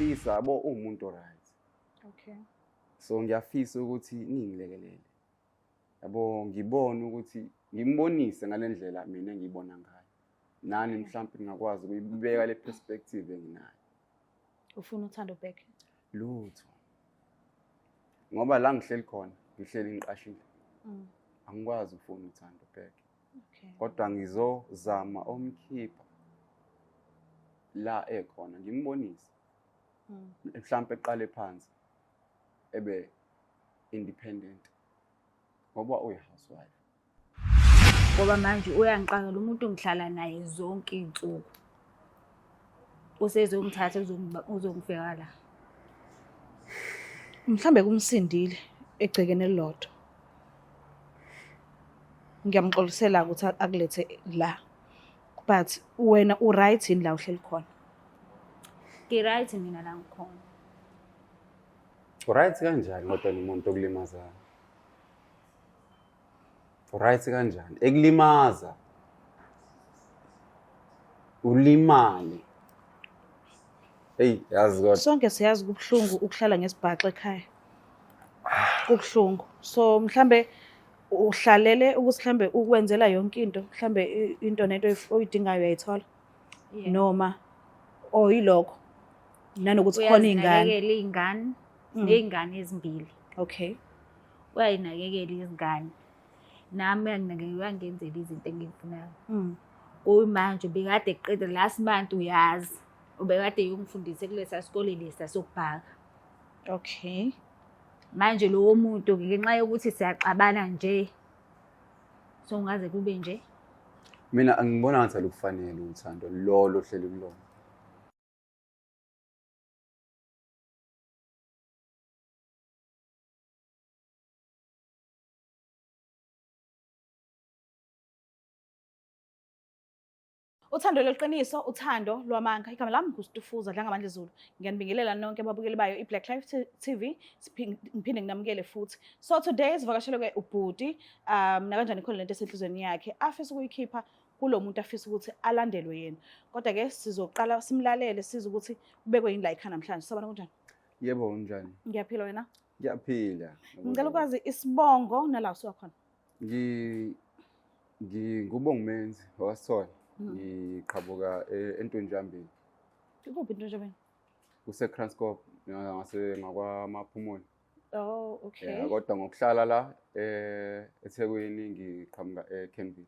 Ngiyafisa yabo uwumuntu right. Okay. So ngiyafisa ukuthi ningilekelele. Yabo ngibone ukuthi ngimbonise ngalendlela mina engiyibona ngayo. Nani mhlawumbe ngingakwazi ukuyibeka le perspective enginayo. Ufuna uthando back? Lutho. Ngoba la ngihleli khona, ngihleli ngiqashile. Angikwazi ukufuna uthando back. Okay. Kodwa ngizozama omkhipha la ekhona ngimbonise. Mhlawumbe eqale phansi ebe independent ngoba uyi-housewife. Ngoba manje uyangiqala lo muntu ngihlala naye zonke iy'nsuku. Usezongithatha uzongifika la. Mhlambe kumsindile egcekeni elilodwa. Ngiyamxolisela ukuthi akulethe la. But wena u-right yini la uhleli khona? Ngi-right mina la ngikhona. Right kanjani kodwa nomuntu okulimazayo? Right kanjani? Ekulimaza. Ulimale. Hey, yazi kodwa. Sonke siyazi kubuhlungu ukuhlala ngesibhaxo ekhaya. Kubuhlungu. So mhlambe uhlalele ukuthi mhlambe ukwenzela yonke into, mhlambe into nento oyidingayo uyayithola. Yeah. Noma or yilokho. Nanokuthi khona iy'ngane. Uyazinakekela iy'ngane, ney'ngane ezimbili. Okay. Uyayinakekela izingane. Nami uyanginakekela, uyangenzela izinto engizifunayo. Kuyimanje ubekade eqeda last month uyazi. Ubekade eyongifundisa kulesa sikole lesa sokubhaka. Okay. Manje lowo muntu ngenxa yokuthi siyaxabana nje. So ngaze kube nje. Mina angibona ngathi alukufanele uthando lolo ohleli kulona. Uthando lweqiniso, uthando lwamanga. Igama lami nguStufuza Dlangamandla Zulu. Ngiyanibingelela nonke ababukeli bayo iBlack Life TV. Ngiphinde nginamukele futhi. So today sivakashelwe ke ubhuti nakanjani khona lento esenhlizweni yakhe afisa ukuyikhipha kulo muntu afisa ukuthi alandelwe yena. Kodwa ke sizoqala simlalele size ukuthi ubekwe yini la ekhaya namhlanje. Sabona kunjani? Yebo, unjani? Ngiyaphila wena? Ngiyaphila. Ngicela ukwazi isibongo nala usuka khona. Ngingubongumenzi wakwaSithole. Ngiqhamuka eNtunjambeni. Ikuphi eNtunjambeni? Kuse-Kranskop ngase ngakwaMaphumulo. Oh, okay. Yeah, kodwa ngokuhlala la eThekwini ngiqhamuka eKenville.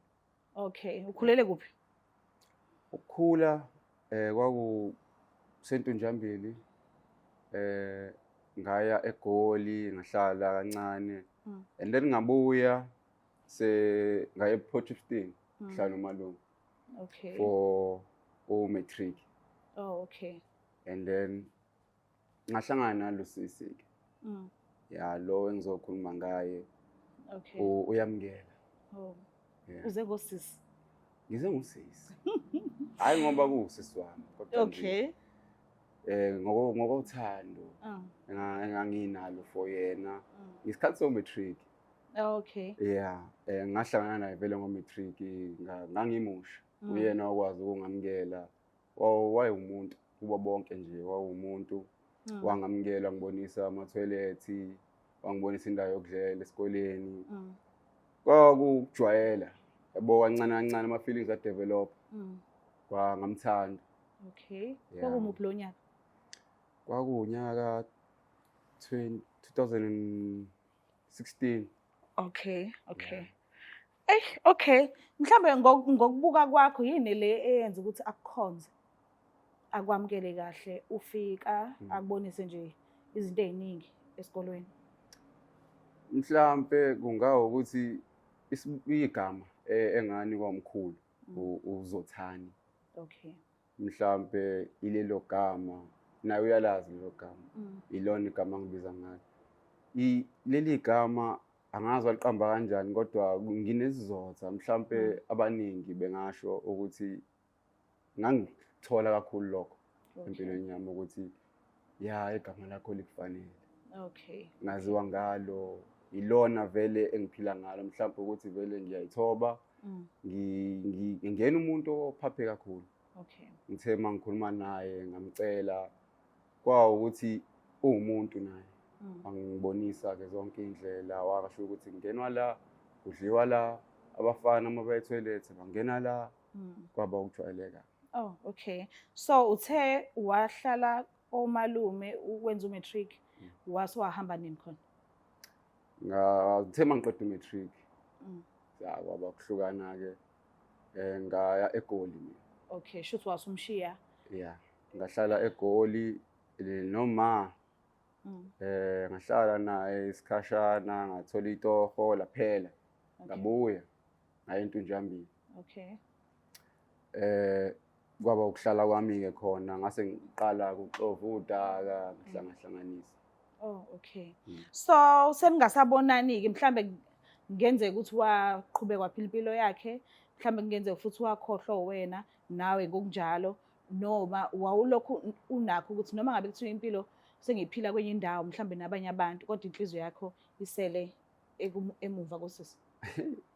Okay, ukhulele kuphi? Ukukhula kwaku seNtunjambili ngaya eGoli ngahlala kancane. And then ngabuya se ngaya ePort Shepstone ngihlala nomalume. Okay. For u-matric. Oh, okay. And then ngahlangana nalo sisi ke. Ya lo engizokhuluma ngaye. Okay. Uyamukela. Oh. Yeah. Uze ngosisi. Ngize ngosisi. Hayi ngoba kuwusisi wami kodwa nje, Okay. ngokothando enganginalo for yena ngesikhathi so-matric. Okay. Yeah, ngahlangana naye vele ngo-matric, ngangimusha. Uyena okwazi ukungamukela. Wayewumuntu kubo bonke nje, wawumuntu. Wangamukela, ngibonisa ama-toilet, wangibonisa indawo yokudlela esikoleni. Kwakujwayela. Yabo kancane kancane ama-feelings a-develop. Ngamthanda. Okay. Yeah. Kwakumuphi lo nyaka? Kwakuwunyaka 2016. Okay, okay. Yeah. Eh, okay. Mhlambe ngokubuka kwakho yini le eyenza ukuthi akukhonze? Akwamukele kahle ufika akubonise nje izinto eziningi esikolweni. Mhlambe kungawo ukuthi igama enganikwa umkhulu uZothani. Okay. Mhlambe ilelo gama naye uyalazi lelo gama. Ilona igama angibiza ngalo. Leli gama angazi waliqamba kanjani kodwa nginesizotha mhlambe abaningi bengasho ukuthi ngangithola kakhulu lokho empilweni yami ukuthi ya igama lakho likufanele. Okay. Ngaziwa ngalo, ilona vele engiphila ngalo mhlambe ukuthi vele ngiyayithoba. Ngingena umuntu ophaphe kakhulu. Okay. Ngithe mangikhuluma naye ngamcela Kwawukuthi uwumuntu naye. Wangibonisa-ke zonke iy'ndlela, wakasho ukuthi kungenwa la, kudliwa la, abafana uma beya ethoyilethe bangena la, kwaba ukujwayeleka. Oh, okay. So uthe wahlala omalume ukwenza u-matric, wase wahamba nini khona? Ngithe mangiqeda u-matric, ya kwaba kuhlukana-ke, ngaya eGoli mina. Okay, shuthi wasumshiya. Ya, ngahlala eGoli noma ngahlala naye isikhashana, ngathola itoho laphela, ngabuya ngaya eNtunjambili. Kwaba ukuhlala kwami-ke khona, ngase ngiqala ukuxova udaka, ngihlangahlanganisa. Oh, okay. So seningasabonani-ke, mhlambe kungenzeka ukuthi waqhubeka waphila impilo yakhe, mhlambe kungenzeka futhi wakhohlwa wena nawe ngokunjalo, noma wawulokhu unakho ukuthi noma ngabe kuthiwa impilo sengiyiphila kwenye indawo mhlambe nabanye abantu, kodwa inhliziyo yakho isele emuva kosisi.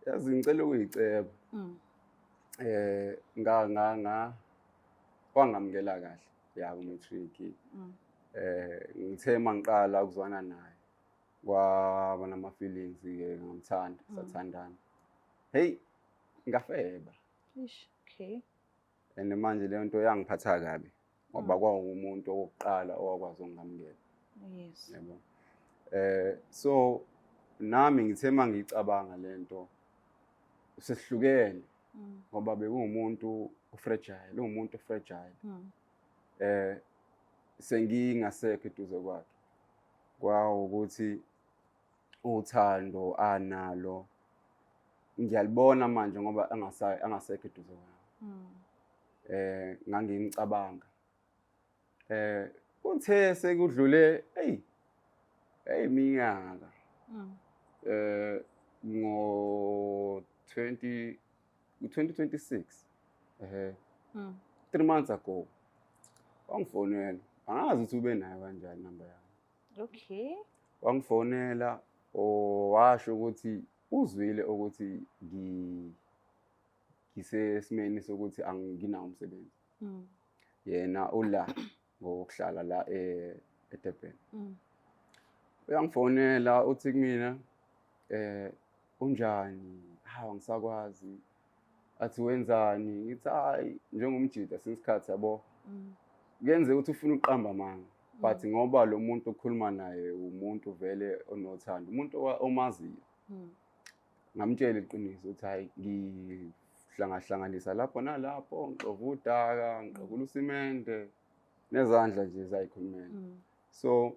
Yazi ngicela ukuyiceba. Nga nga nga wangamukela kahle ya ku-matric. Ngithe mangiqala ukuzwana naye kwaba nama feelings ke, ngamthanda, sathandana. Hey, ngafeba. Ish, okay. And manje leyo nto yangiphatha kabi ngoba kwawumuntu owokuqala owakwazi ukungamukela. Yabo. So nami ngithe mangicabanga lento sesihlukene ngoba bekuwumuntu o-fragile, uwumuntu o-fragile. Sengingasekho eduze kwakhe. Kwawukuthi uthando analo ngiyalibona manje ngoba angasekho eduze kwami. Ngangimcabanga. Kuthe sekudlule hey hey iminyaka. Ngo 2026 3 months ago wangifonela, angazi ukuthi ube nayo kanjani inamba yami. Wangifonela washo ukuthi uzwile ukuthi ngisesimeni sokuthi anginawo umsebenzi. Yena ula ngokuhlala la eDurban. Uyangifonela uthi kumina unjani? Hawu angisakwazi. Athi wenzani? Ngithi hayi njengomjida sinsikhathi yabo. Kuyenzeka ukuthi ufuna uqamba amanga. But ngoba lo muntu okhuluma naye umuntu vele onothando, umuntu omaziyo. Ngamtshela iqiniso ukuthi hayi ngihlangahlanganisa lapho nalapho, ngixova udaka, ngiqokula usimende nezandla nje zayikhulumela. So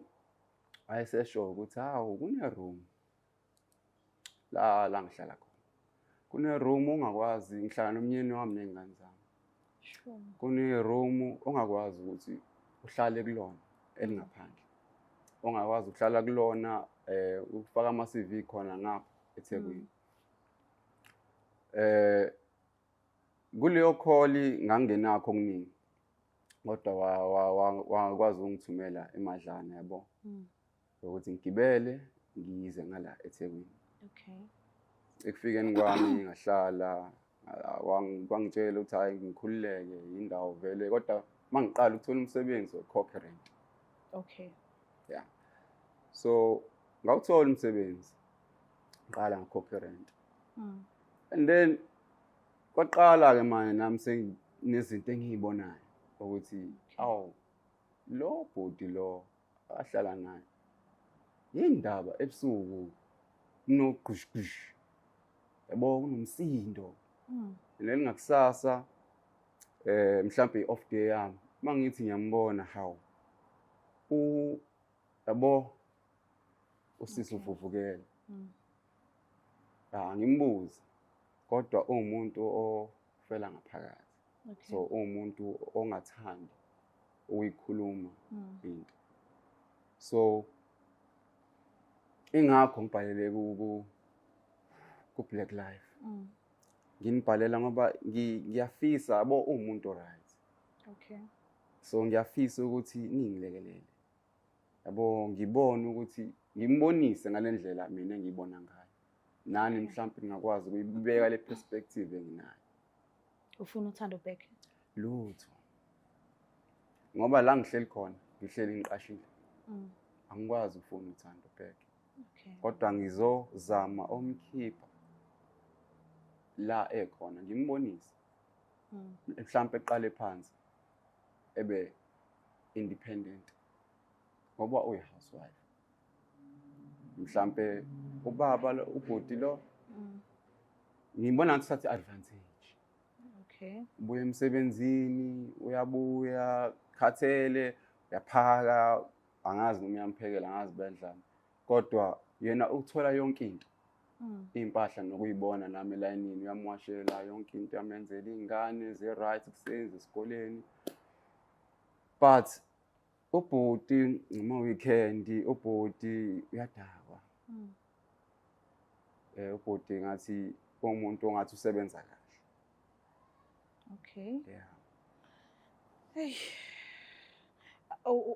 wayesesho ukuthi hawu kune room la ngihlala khona. Kune room ongakwazi, ngihlala nomnyeni wami ney'ngane zami. Kune room ongakwazi ukuthi uhlale kulona elingaphandle. Ongakwazi ukuhlala kulona ukufaka ama CV khona ngapha eThekwini. Kuleyo call ngangingenakho okuningi. Kodwa wakwazi ukungithumela imadlana yabo. Ukuthi ngigibele ngize ngala eThekwini. Ekufikeni kwami ngahlala, wangitshela ukuthi hayi ngikhululeke indawo vele, kodwa mangiqala ukuthola umsebenzi wokukhokha rent. Yeah. So ngawuthola umsebenzi. Ngiqala ngikhokha rent. And then kwaqala ke manje nami senginezinto engiyibonayo ukuthi awu lo bhuti lo ahlala naye yindaba ebusuku kunogqushgqush yabo, kunomsindo. And then ngakusasa mhlambe i-off day yami mangithi ngiyambona, hawu u yabo usisi uvuvukele. Ngimbuze kodwa uwumuntu ofela ngaphakathi. So uwumuntu ongathandi ukuyikhuluma into. So ingakho ngibhalele ku Black Life. Nginibhalela ngoba ngiyafisa yabo uwumuntu right. So ngiyafisa ukuthi ningilekelele. Yabo ngibone ukuthi ngimbonise ngalendlela mina engiyibona ngayo. Nani mhlawumbe ngingakwazi ukuyibeka le perspective enginayo. Ufuna uthando back? Lutho. Ngoba la ngihleli khona Ngihleli ngiqashile. Angikwazi ukufuna uthando back. Kodwa ngizozama omkhipha la ekhona ngimbonise. Mhlampe eqale phansi ebe independent ngoba uyi-housewife. Mhlampe ubaba lo, ubhuti lo, ngibona ngathi uthatha i-advantage. Ubuya emsebenzini, uyabuya khathele, uyaphaka, angazi noma uyamphekela, angazi bendlani, kodwa yena ukuthola yonke into. Iy'mpahla nokuyibona nami elayinini, uyamwashela yonke into, uyamenzela iy'ngane zi-right kuseni esikoleni. But ubhuti ngama-weekend ubhuti uyadakwa. Ubhuti ngathi umuntu ongathi usebenza kahle. Yeah. Hey.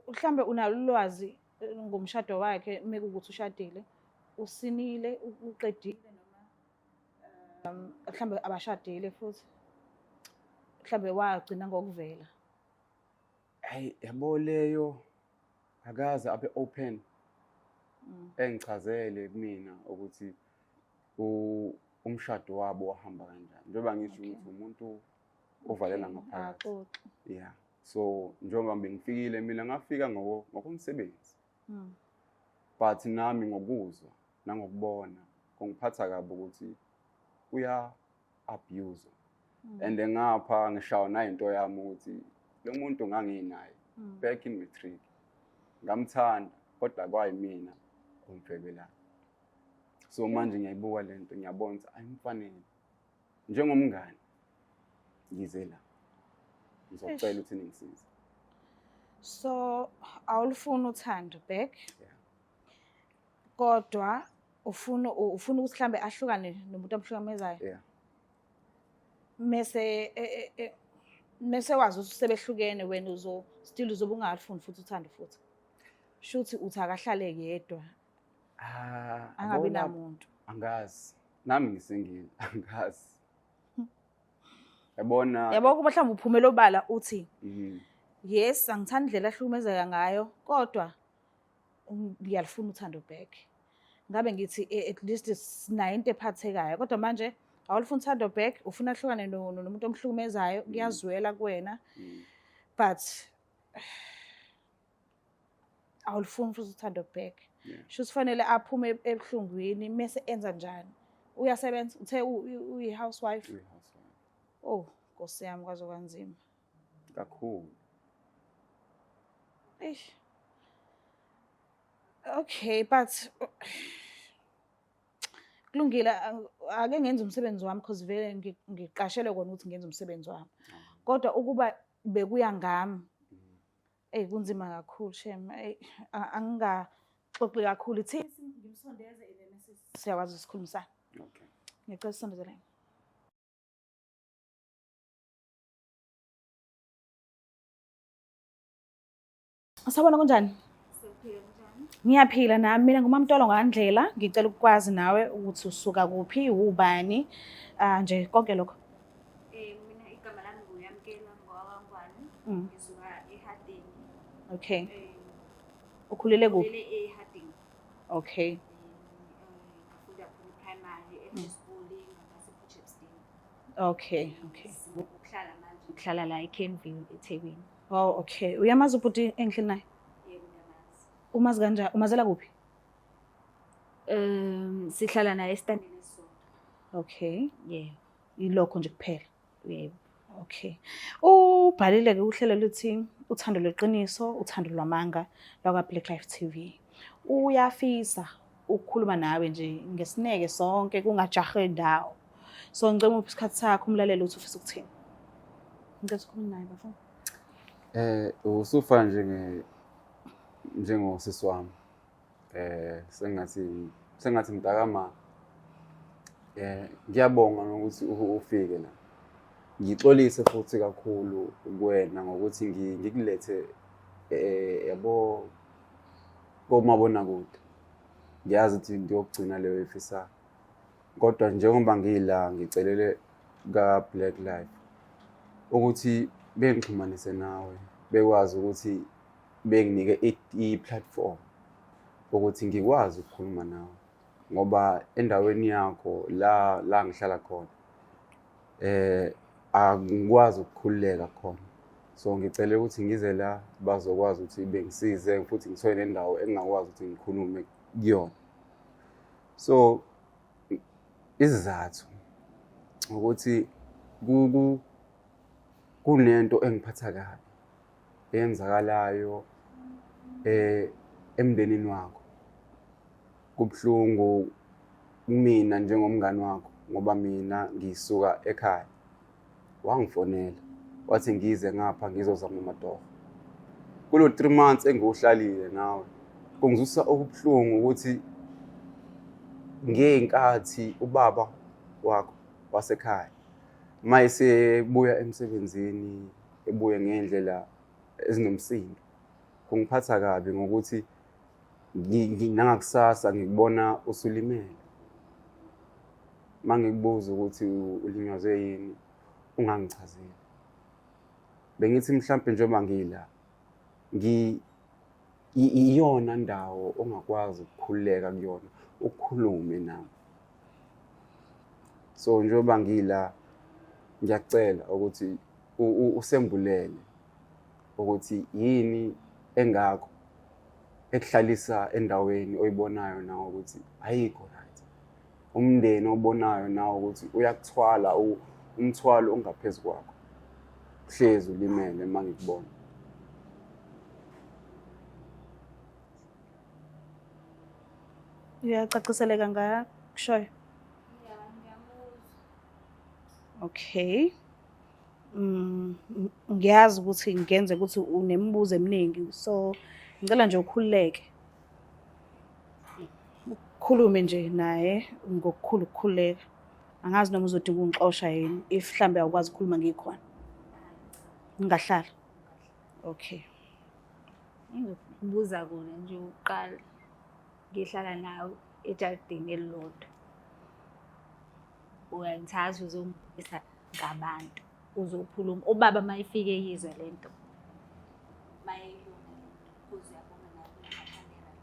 Mhlambe unalo ulwazi ngomshado wakhe mekuwukuthi ushadile, usinile, uqedile noma mhlambe abashadile futhi mhlambe wagcina ngokuvela? Hayi, yabo leyo akaze abe open engichazele kumina ukuthi umshado wabo wahamba kanjani, njengoba ngisho ukuthi umuntu ovalela ngaphakathi. Akaxoxi. Yeah, so njengoba bengifikile mina ngafika ngokomsebenzi, but nami ngokuzwa nangokubona kungiphatha kabi ukuthi uya abuse. And ngapha ngishawa nayinto yami ukuthi lo muntu nganginaye back in matric, ngamthanda, kodwa kwayimina omfebelayo. So manje ngiyayibuka lento, ngiyabona ukuthi ayimfanele. Njengomngani ngize la ngizocela ukuthi ningisize. So awulufuni uthando back, Yeah. kodwa ufuna ukuthi mhlambe ahlukane nomuntu amhlukamezayo? Yeah. Mese wazi ukuthi sebehlukene, wena uzo still uzobe ungalifuni futhi uthando futhi, shuthi uthi akahlale yedwa, angabi namuntu? Angazi, nami ngisingile, angazi, yabona. Yabo, kuba mhlawumbe uphumela obala uthi, yes, angithandi indlela ahlukumezeka ngayo, kodwa ngiyalifuna uthando back, ngabe ngithi at least sinayo into ephathekayo. Kodwa manje awulifuna uthando back, ufuna ahlukane nomuntu omhlukumezayo, kuyazwela kuwena, but awulifuni futhi uthando back. Sho kufanele aphume ebuhlungwini mese enza njani? Uyasebenza, uthe uyi-housewife? Uyi-housewife. Oh, Nkosi yami, kwaze kwanzima. Kakhulu. Eish. Okay, but kulungile, ake ngenze umsebenzi wami, because vele ngiqashelwe kona ukuthi ngenze umsebenzi wami. Kodwa ukuba bekuya ngami, eyi, kunzima kakhulu shem. Eyi, angingaxoxi kakhulu. Ithi ngimsondeze and then siyakwazi ukusikhulumisana. Okay. Ngicela usondezele. Sawubona, kunjani? Ngiyaphila nami. Mina nguMamtolo ngandlela. Ngicela ukwazi nawe ukuthi usuka kuphi, ubani, nje konke lokho. Mina igama lami nguYamkela ngowakwaNgwane. Ngisuka eHarding. Ukhulele kuphi? Ngikhulele eHarding. Ngafunda khona primary, e school ngase-Potchefstroom. Okay. Ukuhlala manje ngihlala la eKenville, eThekwini. Oh, okay. Uyamazi ubhuti engihleli naye? Yebo, ngiyamazi. Umazi kanjani? Umazela kuphi? Sihlala naye esitandeni esisodwa. Yebo. Yilokho nje kuphela. Yebo. Okay. Ubhalile ke uhlelo luthi uthando lweqiniso, uthando lwamanga lwaka Black Life TV. Uyafisa ukukhuluma nawe nje ngesineke sonke, kungajahe ndawo. So ngicela uphi isikhathi sakho, umlaleli uthi ufisa ukuthini. Ngicela ukukhuluma naye, bafo. Usufa njengosisi wami. Sengathi mntakama, ngiyabonga ngokuthi ufike la. Ngixolise futhi kakhulu kuwena ngokuthi ngikulethe yabo komabonakude. Ngiyazi ukuthi into yokugcina leyo oyifisayo. Kodwa njengoba ngila ngicelele ka Black Life ukuthi bengixhumanise nawe, bekwazi ukuthi benginike i-platform ukuthi ngikwazi ukukhuluma nawe ngoba endaweni yakho la la ngihlala khona angikwazi ukukhululeka khona. So ngicele ukuthi ngize la bazokwazi ukuthi bengisize futhi ngithole nendawo engingakwazi ukuthi ngikhulume kuyona. So isizathu ukuthi kunento engiphatha kabi eyenzakalayo emndenini wakho. Kubuhlungu kumina njengomngani wakho ngoba mina ngisuka ekhaya. Wangifonela wathi ngize ngapha ngizozama amatoho. Kulo 3 months engiwuhlalile nawe kungizwisa okubuhlungu ukuthi ngey'nkathi ubaba wakho wasekhaya uma esebuya emsebenzini ebuye ngey'ndlela ezinomsindo, kungiphatha kabi ngokuthi nangakusasa ngikubona usulimele. Uma ngikubuza ukuthi ulinyazwe yini, ungangichazeli. Bengithi mhlampe njengoba ngila iyona ndawo ongakwazi ukukhululeka kuyona, ukhulume nami. So njengoba ngila ngiyakucela ukuthi usembulele ukuthi yini engakho ekuhlalisa endaweni oyibonayo nawe ukuthi ayikho right. Umndeni obonayo nawe ukuthi uyakuthwala umthwalo ongaphezu kwakho. Uhlezi ulimele uma ngikubona. Uyacaciseleka ngakushoyo? Okay. Ngiyazi ukuthi ngenze ukuthi unemibuzo eminingi, so ngicela nje ukhululeke. Ukhulume nje naye ngokukhulu ukukhululeka. Angazi noma uzodinga ukungixosha yini if mhlambe awukwazi ukukhuluma ngikhona. Ngingahlala. Okay. Engizokubuza kona nje uqala ngihlala nawe ejardini elilodwa. Uyangithatha uzongibuyisa ngabantu, uzokhuluma. Ubaba uma efika eyizwa le nto, uma eyibona le nto, cause uyabona naye kunamakhamera la.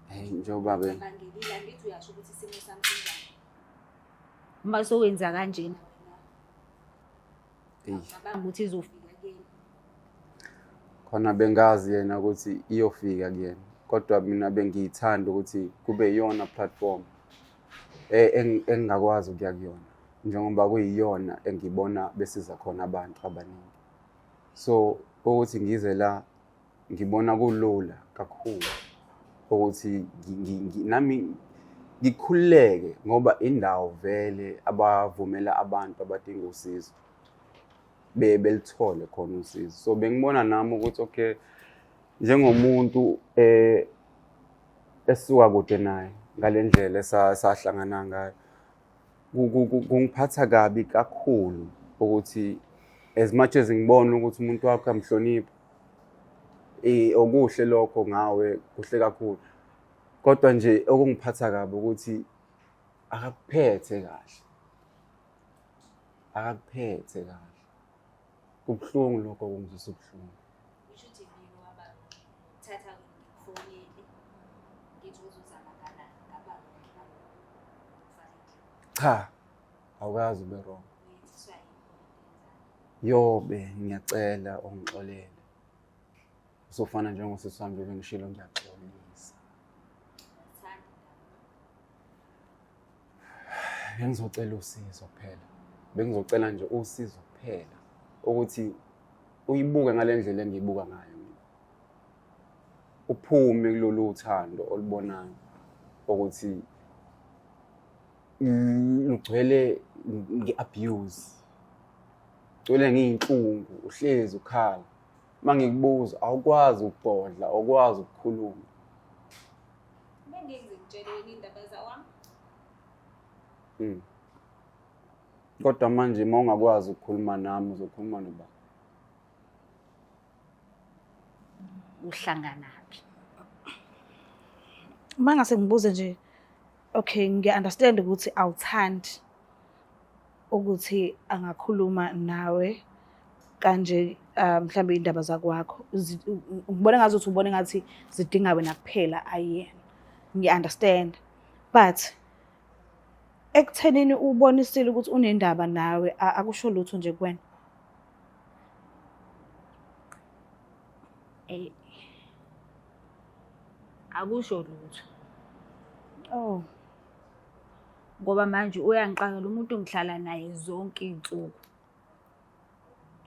Hhayi njengoba be Ucabangelile, angithi uyasho ukuthi isimo sami sinjani. Uma sowenza kanjena wena, eyi awucabangi ukuthi izofika kuyena. Khona bengazi yena ukuthi iyofika kuyena, kodwa mina bengiyithanda ukuthi kube iyona platform engingakwazi ukuya kuyona njengoba kuyiyona engibona besiza khona abantu abaningi. So ukuthi ngize la ngibona kulula kakhulu ukuthi nami ngikhululeke ngoba indawo vele abavumela abantu abadinga usizo belithole khona usizo. So bengibona nami ukuthi okay, njengomuntu esuka kude naye ngale ndlela esahlangana ngayo, kungiphatha kabi kakhulu ukuthi as much as ngibona ukuthi umuntu wakho uyamhlonipha, okuhle lokho ngawe, kuhle kakhulu, kodwa nje okungiphatha kabi ukuthi akakuphethe kahle, akakuphethe kahle. Kubuhlungu lokho, kungizwisa ubuhlungu. Kusho ukuthi mina waba thatha ngikufonele ngithi uzozama ngala ngaba wrong ngifake endlini. Cha, awukazi ube wrong. Uyenziswa yini lento yenzayo? Yobe ngiyacela ungixolele. Usofana njengosisi wami njengoba ngishilo, ngiyaxolisa. Ngiyazithanda indaba. Bengizocela usizo kuphela. Bengizocela nje usizo kuphela ukuthi uyibuke ngale ndlela engiyibuka ngayo mina. Uphume kulolu thando olubonayo ukuthi lugcwele nge-abuse, gcwele ngey'nhlungu, uhlezi ukhala. Uma ngikubuza awukwazi ukubhodla, awukwazi ukukhuluma. Bengeke ngikutshele wena iy'ndaba zawami. Kodwa manje uma ungakwazi ukukhuluma nami uzokhuluma nobani? Uhlanganaphi? Uma ngase ngibuze nje, okay, ngiya-understand ukuthi awuthandi ukuthi angakhuluma nawe. Kanje mhlawumbe iy'ndaba zakwakho ngibona ngazuthi ubona ngathi zidinga wena kuphela ayiyena. Ngiya-understand but ekuthenini ubonisile ukuthi unendaba nawe akusho lutho nje kuwena. Eh, akusho lutho. Oh. Ngoba manje uyangixaka lo muntu ngihlala naye zonke iy'nsuku.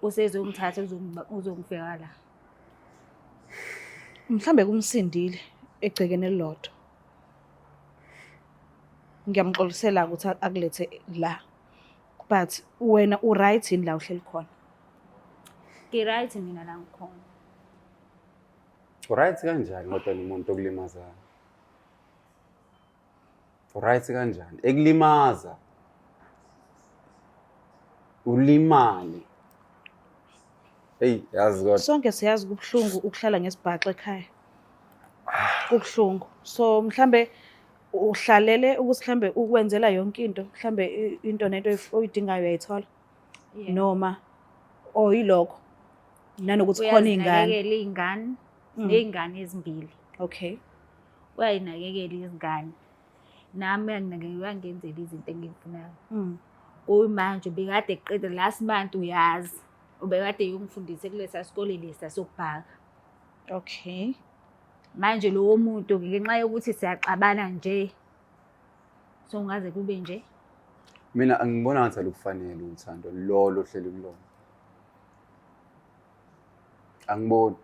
Usezongithatha uzongifika la. Mhlambe kumsindile egcekeni elilodwa. Ngiyamxolisela ukuthi akulethe la. But wena u-right yini la uhleli khona? Ngi-right mina la ngikhona. Uright kanjani kodwa nomuntu okulimazayo? Uright kanjani? Ekulimaza. Ulimale. Hey, yazi kodwa. Sonke siyazi kubuhlungu ukuhlala ngesibhaxu ekhaya. Kubuhlungu. So mhlambe uhlalele ukuthi mhlambe ukwenzela yonke into, mhlambe into nento oyidingayo uyayithola. Noma or yilokho. Nanokuthi khona iy'ngane. Uyazinakekela iy'ngane, ney'ngane ezimbili. Okay. Uyayinakekela izingane. Nami uyanginakekela, uyangenzela izinto engizifunayo. Kuyimanje ubekade eqeda last month uyazi. Ubekade eyongifundisa kulesa sikole lesa sokubhaka. Okay. Manje lowo muntu ngenxa yokuthi siyaxabana nje. So ngaze kube nje. Mina angibona ngathi alukufanele uthando lolo ohleli kulona. Angiboni.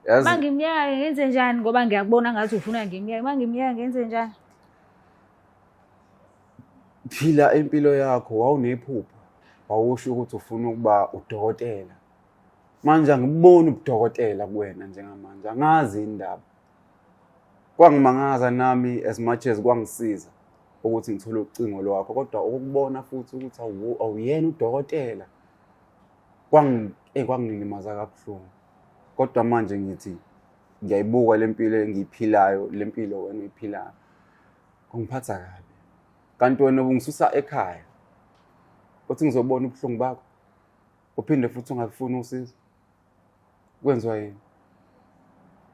Yazi Mangimyeka ngenze njani ngoba ngiyakubona ngathi ufuna ngimyeke. Mangimyeka ngenze njani? Phila impilo yakho, wawunephupho. Wawusho ukuthi ufuna ukuba udokotela. Manje angiboni ubudokotela kuwena njengamanje. Angazi indaba. Kwangimangaza nami as much as kwangisiza ukuthi ngithole ucingo lwakho, kodwa ukubona futhi ukuthi awuyena udokotela kwangilimaza kabuhlungu. Kodwa manje ngithi ngiyayibuka le mpilo engiyiphilayo, le mpilo wena oyiphilayo. Kungiphatha kabi. Kanti wena ubungisusa ekhaya. Uthi ngizobona ubuhlungu bakho. Uphinde futhi ungafuni usizo. Kwenziwa yini?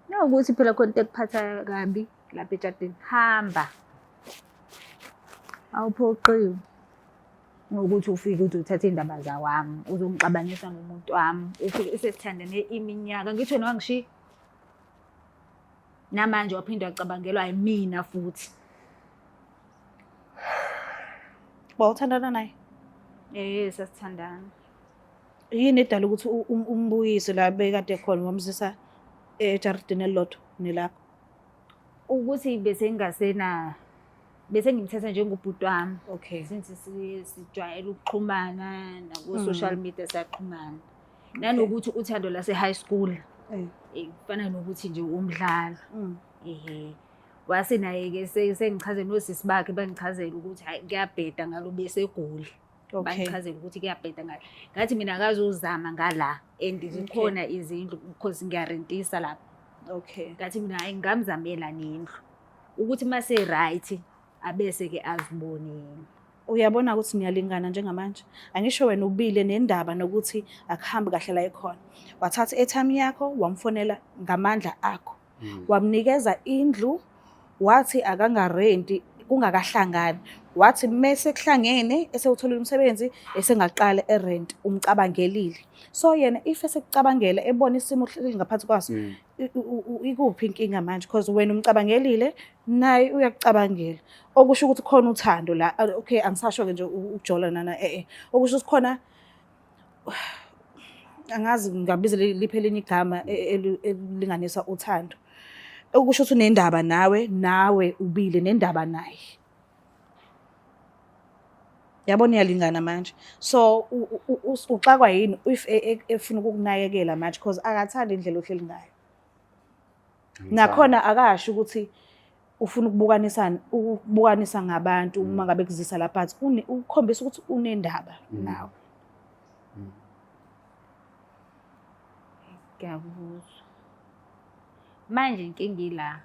Nawukuthi phela khona into ekuphatha kabi lapha etshadini. Hamba. Awuphoqiwe ngokuthi ufike uzothatha iy'ndaba zawami, uzongixabanisa nomuntu wami. Ufike sesithandane iminyaka, ngithi wena wangishiya. Namanje waphinde wacabangelwa yimina futhi. Wawuthandana naye? Sasithandana. Yini edala ukuthi umbuyise la bekade khona wamzisa ejaridini elilodwa nelakho? Ukuthi bese ngingasena, bese ngimthatha njengobhuti wami. Okay. Since sijwayele ukuxhumana naku-social media siyaxhumana. Nanokuthi uthando lase high school. Kufana nokuthi nje umdlalo. Ehhe. Wase naye-ke sengichazela nosisi bakhe, bangichazela ukuthi hhayi kuyabheda ngalo besegoli. Okay. Bangichazela ukuthi kuyabheda ngalo. Ngathi mina akazozama ngala and zikhona izindlu because ngiyarentisa lapha. Okay. Ngathi mina hhayi ngingamzamela nendlu. Ukuthi mase right abese-ke azibone yena. Uyabona ukuthi niyalingana njengamanje. Angisho wena ubile nendaba nokuthi akuhambi kahle la ekhona. Wathatha i-airtime yakho wamfonela ngamandla akho. Wamnikeza indlu, wathi akangarenti kungakahlangani. Wathi mese kuhlangene esewutholile umsebenzi esengaqala erent, umcabangelile. So yena if esekucabangela ebona isimo ohleli ngaphansi kwaso, ikuphi inkinga manje? Because wena umcabangelile naye uyakucabangela. Okusho ukuthi khona uthando la. Okay, angisasho ke nje ukujola nana Okusho ukuthi khona angazi ngingabiza liphi elinye igama elilinganisa uthando. Okusho ukuthi unendaba nawe, nawe ubile nendaba naye. Yabona iyalingana manje. So uxakwa yini if efuna ukukunakekela manje because akathandi indlela ohleli ngayo. Nakhona akasho ukuthi ufuna ukubukanisa ngabantu uma ngabe kuzisa lapha, but ukukhombisa ukuthi unendaba nawe. Ngiyakuzwa. Manje inkinga ila.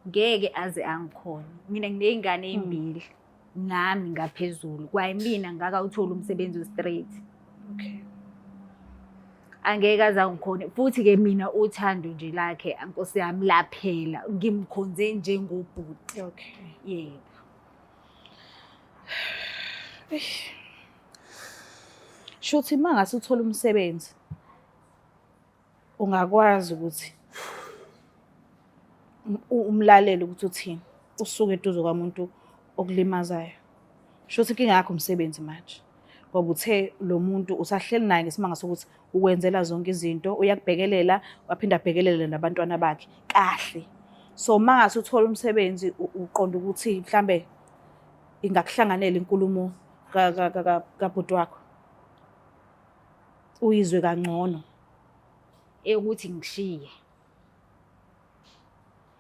Ngeke aze angikhone. Mina nginey'ngane ey'mbili. Nami ngaphezulu. Kwayimina ngakawutholi umsebenzi o-straight. Okay. Angeke aze angikhone. Futhi-ke mina uthando nje lakhe, Nkosi yami, laphela. Ngimkhonze njengobhuti. Okay. Yebo. Shuthi uma ngase uthole umsebenzi ungakwazi ukuthi umlalele ukuthi uthini, usuke eduze kwamuntu okulimazayo. Shuthi inkinga yakho umsebenzi manje. Ngoba uthe lo muntu usahleli naye ngesimanga sokuthi ukwenzela zonke izinto, uyakubhekelela, waphinde abhekelele nabantwana bakhe kahle. So uma ngase uthole umsebenzi uqonda ukuthi mhlambe ingakuhlanganela inkulumo kabhuti wakho, uyizwe kangcono. Eyokuthi ngishiye.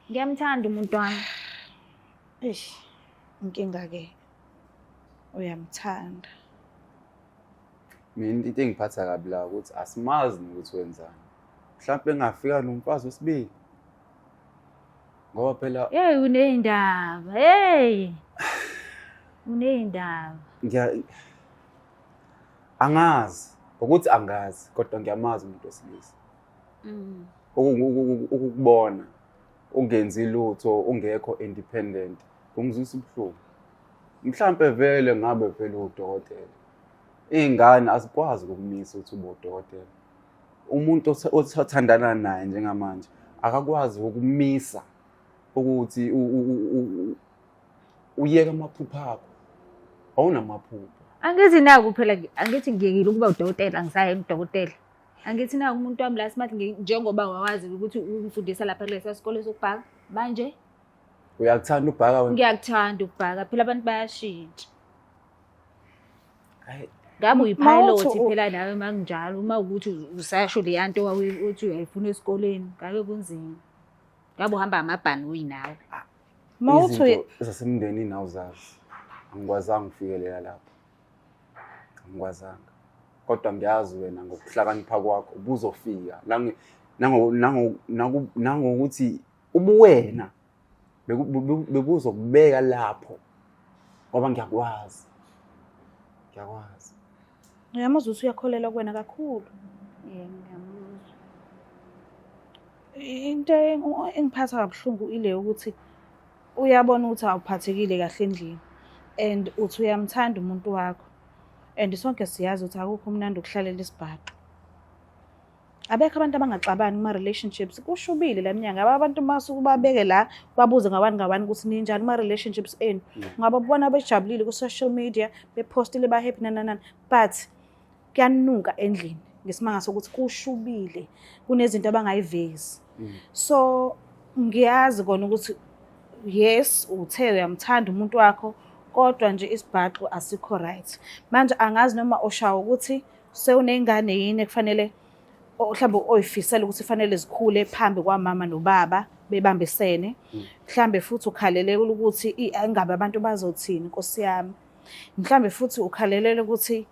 Ngiyamthanda umuntu wami. Eish, inkinga-ke uyamthanda. Mina into engiphatha kabi la ukuthi asimazi nokuthi wenzani. Mhlawumbe engafika nomfazi wesibili. Ngoba phela Hey, uney'ndaba, hey. Uney'ndaba. Ngiya angazi ukuthi angazi kodwa ngiyamazi umuntu wesilisa. Ukukubona ungenzi lutho, ungekho independent, kungizwisa ubuhlungu. Mhlampe vele ngabe vele uwudokotela. Iy'ngane azikwazi ukukumisa ukuthi ube udokotela. Umuntu othandana naye njengamanje akakwazi ukumisa ukuthi uyeke amaphupho akho. Awunamaphupho. Angithi naku phela, angithi ngiyekile ukuba udokotela, angisayi udokotela. Angithi naku umuntu wami la smart, njengoba wawazi ukuthi ungifundisa lapha kulesa sikole sokubhaka. Manje uyakuthanda ukubhaka wena? Ngiyakuthanda ukubhaka, phela abantu bayashintsha. Hhayi. Ngabe uyi-pilot phela nawe uma kunjalo, uma ukuthi usasho leya nto uthi uyayifuna esikoleni, ngabe kunzima. Ngabe uhamba amabhanoyi nawe. Izinto zasemndenini awuzazi. Angikwazanga ukufikelela lapho. Angikwazanga. Kodwa ngiyazi wena ngokuhlakanipha kwakho ubuzofika nangokuthi ubuwena bebuzokubeka lapho ngoba ngiyakwazi. Ngiyakwazi. Ngiyamuzwa ukuthi uyakholelwa kuwena kakhulu. Yebo, ngiyamuzwa. Into engiphatha kabuhlungu ile ukuthi uyabona ukuthi awuphathekile kahle endlini and uthi uyamthanda umuntu wakho and sonke siyazi ukuthi akukho mnandi ukuhlalela isibhaxu. Abekho abantu abangaxabani kuma-relationships, kushubile la minyanga. Abantu masuke ubabeke la babuze ngawani ngawani ukuthi ninjani kuma-relationships enu. Ungababona bejabulile ku-social media, bepostile ba-happy nananani, but kuyanuka endlini ngesimanga sokuthi kushubile, kunezinto abangayivezi. So ngiyazi kona ukuthi yes uthe uyamthanda umuntu wakho, kodwa nje isibhaxu asikho right. Manje angazi noma ushawa ukuthi sewunengane yini ekufanele mhlawumbe oyifisela ukuthi fanele zikhule phambi kwamama nobaba bebambisene. Mhlambe futhi ukhaleleka ukuthi ingabe abantu bazothini Nkosi yami. Mhlambe futhi ukhalelela ukuthi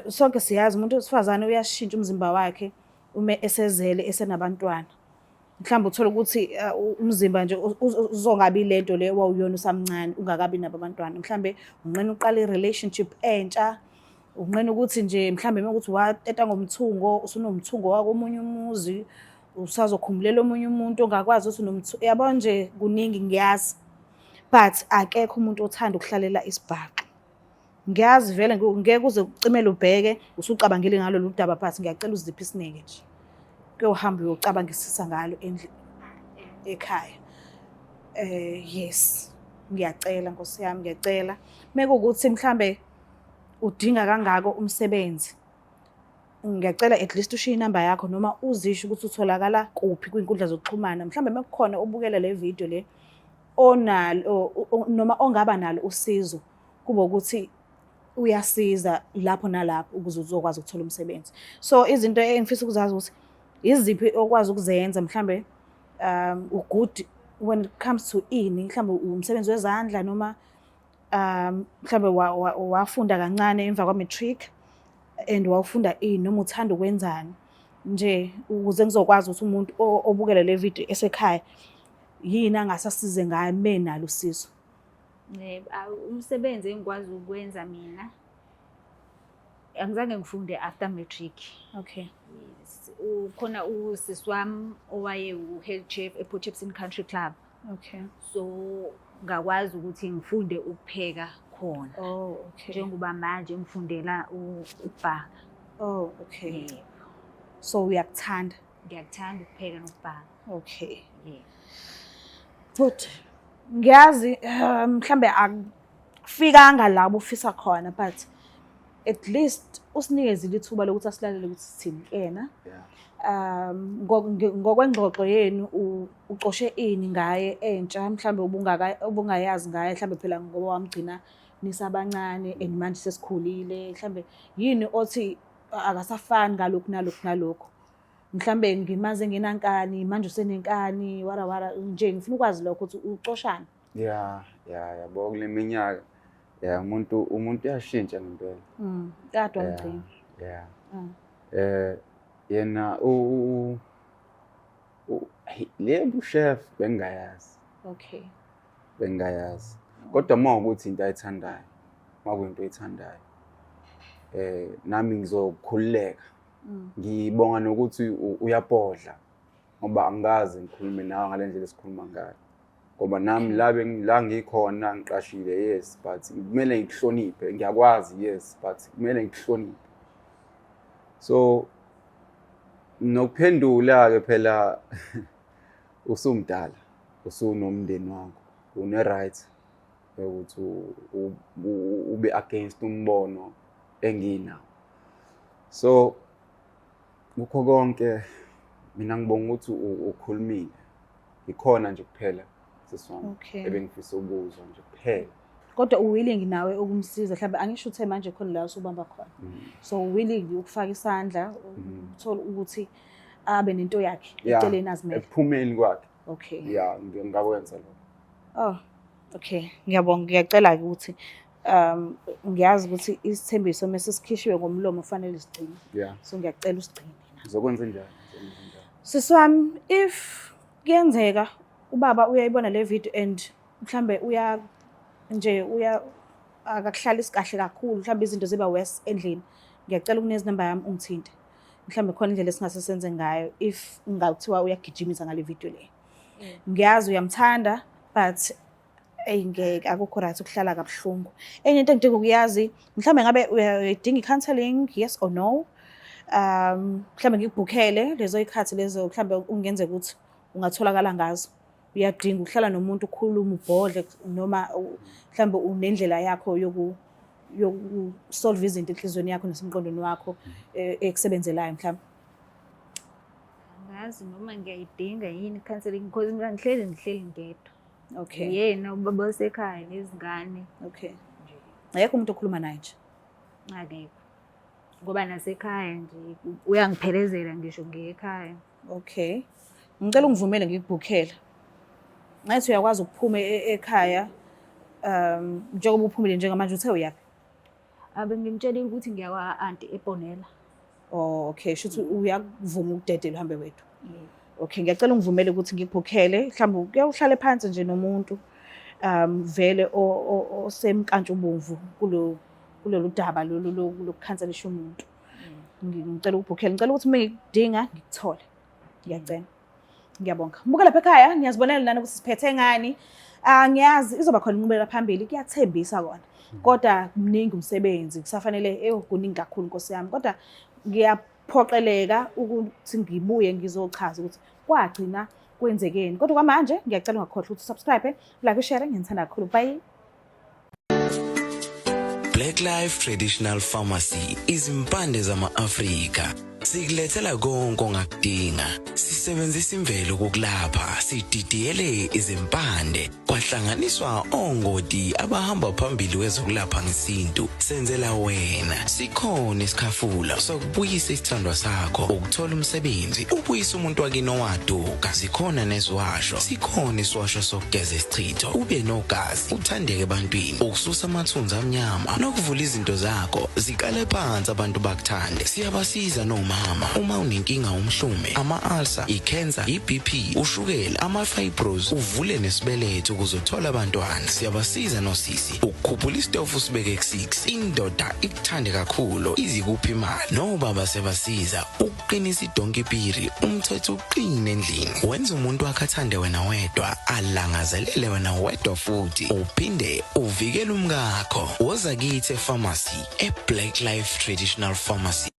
sonke siyazi umuntu wesifazane uyashintsha umzimba wakhe uma esezele esenabantwana. Mhlawumbe uthole ukuthi umzimba nje uzongabi lento le owawuyona usamncane ungakabi nabo abantwana. Mhlambe unqena uqala i-relationship entsha, unqena ukuthi nje mhlambe uma ukuthi wateta ngomthungo, usunomthungo wakomunye umuzi, usazokhumbulela omunye umuntu ongakwazi ukuthi unomthungo. Yabo nje kuningi ngiyazi. But akekho umuntu othanda ukuhlalela isibhaxu. Ngiyazi vele ngeke uze ucimele ubheke usucabangile ngalolu daba, but ngiyacela uziphe isineke nje. Kuyohamba uyocabangisisa ngalo endlini ekhaya. Yes, ngiyacela Nkosi yami, ngiyacela. Mekuwukuthi mhlambe udinga kangako umsebenzi, ngiyacela at least ushiye inamba yakho noma uzisho ukuthi utholakala kuphi kwinkundla zokuxhumana. Mhlambe mekukhona obukela le video le onalo noma ongaba nalo usizo, kube ukuthi uyasiza lapho nalapho ukuze uzokwazi ukuthola umsebenzi. So izinto engifisa ukuzazi ukuthi iziphi okwazi ukuzenza, mhlambe good when it comes to ini, mhlambe umsebenzi wezandla noma mhlambe wafunda kancane emva kwa-matric and wawufunda ini noma uthanda ukwenzani nje, ukuze ngizokwazi ukuthi umuntu obukele le video esekhaya yini angasasize ngayo menalo usizo. Yebo, umsebenzi engikwazi ukwenza mina Angizange ngifunde after matric. Okay. Yes. Ukhona usisi wami owaye u-head chef ePort Shepstone Country Club. Okay. So ngakwazi ukuthi ngifunde ukupheka khona. Oh, okay. Njengoba manje ngifundela ukubhaka. Oh, okay. Yebo. So uyakuthanda. Ngiyakuthanda ukupheka nokubhaka. Okay. Yebo. Good. Ngiyazi mhlambe akufikanga la ubufisa khona, but at least usinikezile ithuba lokuthi asilalele ukuthi sithini kuyena. Ngokwengxoxo yenu ucoshe ini ngaye entsha mhlambe ubungayazi ngaye, mhlambe phela ngoba wamgcina nisabancane and manje sesikhulile, mhlambe yini othi akasafani ngalokhu nalokhu nalokhu, mhlambe ngimaze ngenankani manje usenenkani, wara wara nje. Ngifuna ukwazi lokho ukuthi ucoshani. Ya, yabo, kule minyaka ya umuntu uyashintsha ngempela. Kade wamgcina. Yeah. Yena le bu-chef bengingayazi. Bengingayazi. Kodwa uma ukuthi into ayithandayo, uma kuyinto oyithandayo, nami ngizokhululeka. Ngibonga nokuthi uyabhodla ngoba angikaze ngikhulume nawe ngale ndlela esikhuluma ngayo. Ngoba nami la ngikhona ngiqashile, yes, but kumele ngikuhloniphe, ngiyakwazi, yes, but kumele ngikuhloniphe. So nokuphendula-ke phela usumdala, usunomndeni wakho, une-right yokuthi ube against umbono enginawo. So kukho konke mina ngibonga ukuthi ukhulumile. Ikhona nje kuphela, sisi wami, ebengifisa ukuzwa nje kuphela. Kodwa u-willing nawe ukumsiza, mhlawumbe angisho uthe manje khona la usubamba khona. So willing ukufaka isandla, uthole ukuthi abe nento yakhe eceleni azimele. Ekuphumeni kwakhe. Okay. Ya, ngingakwenza lokho. Oh, okay. Ngiyabonga, ngiyacela-ke ukuthi ngiyazi ukuthi isithembiso mase sikhishiwe ngomlomo kufanele sigcine. So ngiyacela usigcine. Ngizokwenza njalo. Ngizokwenza njalo. Sisi wami, if kuyenzeka ubaba uyayibona le video and mhlambe uya nje uya akakuhlalisi kahle kakhulu, mhlambe izinto ziba worse endlini, ngiyacela ukunikeza inamba yami ungithinte. Mhlambe khona indlela esingase senze ngayo if ngathiwa uyagijimisa ngale video le. Ngiyazi uyamthanda, but eyi, ngeke, akukho right ukuhlala kabuhlungu. Enye into engidinga ukuyazi, mhlambe ngabe uyayidinga i-counselling, yes or no? Mhlambe ngikubhukhele lezo y'khathi lezo mhlambe kungenzeka ukuthi ungatholakala ngazo. Uyadinga ukuhlala nomuntu ukhulume ubhodle, noma mhlambe unendlela yakho yoku-solve izinto enhliziyweni yakho nasemqondweni wakho ekusebenzelayo mhlawumbe? Angazi noma ngiyayidinga yini i-counselling because mina ngihleli ngedwa. Uyena ubaba wasekhaya nezingane. Nje. Akekho umuntu okhuluma naye nje? Akekho. Ngoba nasekhaya nje uyangiphelezela ngisho ngiye ekhaya. Okay. Ngicela ungivumele ngikubhukhele. Ngathi uyakwazi ukuphuma ekhaya njengoba uphumile njengamanje, uthe uyaphi? Abe ngimtshelile ukuthi ngiya kwa-anti eBonela. Oh, okay, shuthi uyakuvuma ukudedela uhambe wedwa. Yebo. Okay, ngiyacela ungivumele ukuthi ngikubhukhele, mhlawumbe uke uhlale phansi nje nomuntu vele osemkantshubomvu kulolu daba lolu lokukhanselisha umuntu. Ngicela ukubhukhela, ngicela ukuthi uma ngikudinga ngikuthole. Ngiyacela. Ngiyabonga. Buka lapha ekhaya, niyazibonela nani ukuthi siphethe ngani. Ah, ngiyazi izoba khona inqubekela phambili, kuyathembisa kona. Kodwa mningi umsebenzi, kusafanele kuningi kakhulu, Nkosi yami. Kodwa ngiyaphoqeleka ukuthi ngibuye ngizochaza ukuthi kwagcina kwenzekeni. Kodwa kwamanje ngiyacela ungakhohlwa ukuthi subscribe, like, share, nginithanda kakhulu. Bye. Black Life Traditional Pharmacy, izimpande zama-Afrika, sikulethela konke ongakudinga. Sisebenzisa imvelo kokulapha, sididiyele izimpande kwahlanganiswa ongoti abahamba phambili kwezokulapha ngesintu, senzela wena. Sikhona isikhafula sokubuyisa isithandwa sakho, ukuthola umsebenzi, ubuyisa umuntu wakini owaduka. Zikhona neziwasho, sikhona isiwasho sokugeza isichitho, ube nogazi, uthandeke ebantwini, ukususa amathunzi amnyama nokuvula izinto zakho ziqale phansi, abantu bakuthande. Siyabasiza noma Ungumama uma unenkinga, umhlume, ama-ulcer, i-cancer, i-BP, ushukela, ama-fibros, uvule nesibeletho ukuze uthole abantwana. Siyabasiza nosisi ukukhuphula isitofu sibeke ku-6, indoda ikuthande kakhulu, izikuphi imali. Nobaba sebasiza ukuqinisa idonkipiri, umthetho uqine endlini, wenza umuntu wakhe athande wena wedwa, alangazelele wena wedwa, futhi uphinde uvikele umkakho. Woza kithi e-pharmacy, e-Black Life Traditional Pharmacy.